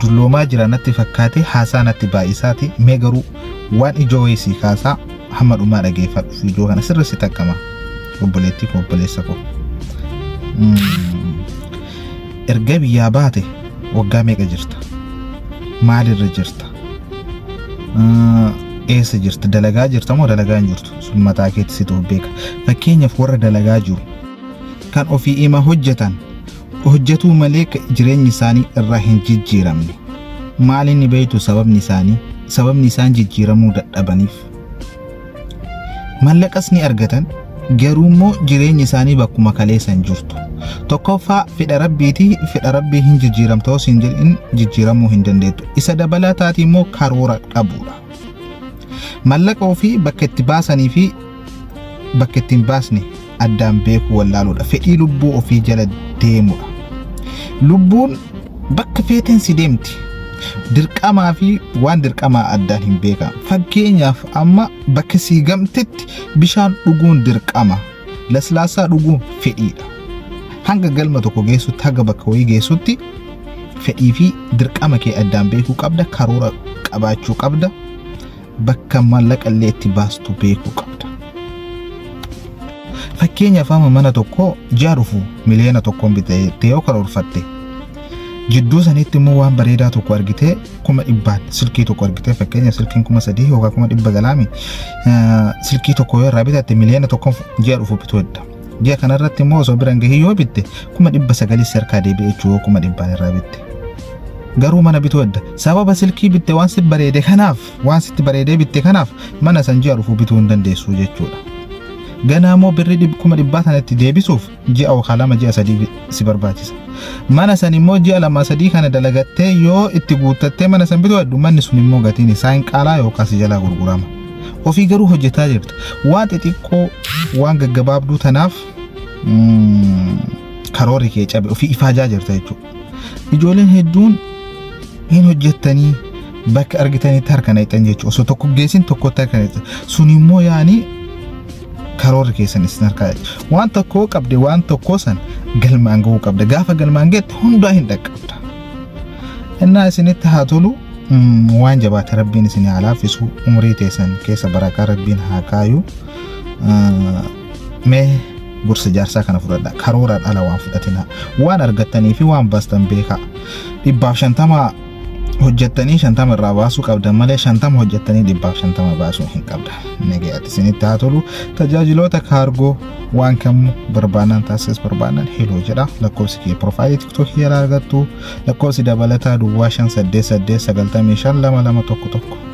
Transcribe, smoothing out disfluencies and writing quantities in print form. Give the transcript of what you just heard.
Dulloomaa jira natti fakkaate haasaa natti baay'isaati mee garuu waan ijoo wayii sii kaasaa hamma dhumaa dhageeffadhu viidiyoo kana sirri si taqqama obboleettii koo obboleessa koo. Erga biyyaa baate waggaa meeqa jirta? Maalirra jirta? Eessa jirta? Dalagaa jirta moo dalagaa hin jirtu? Sun mataa keetti situ of beeka. Fakkeenyaaf warra dalagaa jiru kan ofii ima hojjetan hojjetuu malee jireenyi isaanii irraa hin jijjiiramne. Maal inni beektu sababni isaanii? Sababni isaan jijjiiramuu dadhabaniif. Mallaqas ni argatan garuu immoo jireenyi isaanii bakkuma kaleessa hin jirtu. Tokkoffaa fedha rabbiiti fedha rabbii hin jijjiiramta osoo hin jedhin jijjiiramuu hin dandeettu. Isa dabalataati immoo karoora dhabuudha. Mallaqa ofii bakka itti baasanii fi bakka itti hin baasne addaan beekuu wallaaluudha. Fedhii lubbuu ofii jala deemudha. Lubbuun bakka feeteen si deemti. Dirqamaa fi waan dirqamaa addaan hin beekan. Fakkeenyaaf amma bakka sii gamtetti bishaan dhuguun dirqama. Laslaasaa dhuguun fedhiidha. Hanga galma tokko geessutti haga bakka wayii geessutti fedhii fi dirqama kee addaan beekuu qabda. Karoora qabaachuu qabda. Bakka maallaqa illee itti baastu beekuu qabda. Fakkeenyaaf amma mana tokko ji'a dhufu 1 miliyoona bitee yoo karoorfatte jidduu sanitti immoo waan bareedaa tokko argitee 100,000 silkii tokko argitee fakkeenyaaf silkiin 3,000 yookaan 100,000 galaami silkii tokko yoo irraa bitatte 1 miliyoona ji'a dhufu bituu hedda. Ji'a kanarratti immoo osoo biraan gahii yoo bitte 900,000 si harkaa deebi'e jechuu yoo 100,000 irraa bitte. Garuu mana bituu hedda. Sababa silkii bitte waan si bareede kanaaf waan sitti bareedee bitte kanaaf mana san ji'a dhufu bituu hin dandeessu jechuudha. Ganaa immoo birrii 100,000 sana itti deebisuuf ji'a yookaan 2 ji'a 3 si barbaachisa. Mana san immoo ji'a 2 3 kana dalagattee yoo itti guuttattee mana san bituu heddu manni sun immoo gatiin isaa hin qaalaa yookaan si jalaa gurgurama. Ofii garuu hojjetaa jirta. Waan xixiqqoo waan gaggabaabduu tanaaf karoorri kee cabe ofii ifaajaa jirta jechuudha. Ijoolleen hedduun hin hojjettanii bakka argitanitti harka naqxan jechuudha. Osoo tokko geessin tokkotti harka naqxan. Sun immoo yaani karoorri keessan isin harkaa jechuudha. Waan tokko qabde waan tokko san galmaan gahuu qabda. Gaafa galmaan geette hundaa hin dhaqqabda. Innaa isinitti haa tolu waan jabaate rabbiin isin haa laaffisu umrii teessan keessa barakaa rabbiin haa kaayu. Mee gorsa jaarsaa kana fudhadha. Karooraan ala waan fudhatina. Waan argattanii fi waan baastan beekaa. 150 hojjettanii 50 irraa baasuu qabdan malee 50 hojjettanii 150 baasuu hin qabdan. Nagayaatti isinitti haa tolu. Tajaajiloota kaargoo waan kamuu barbaannan taasises barbaannan heloo jedha. Lakkoofsi kee piroofaayilii tiktookii jalaa argattu. Lakkoofsi dabalataa duwwaa 5 8 8 95 2 2 1 1.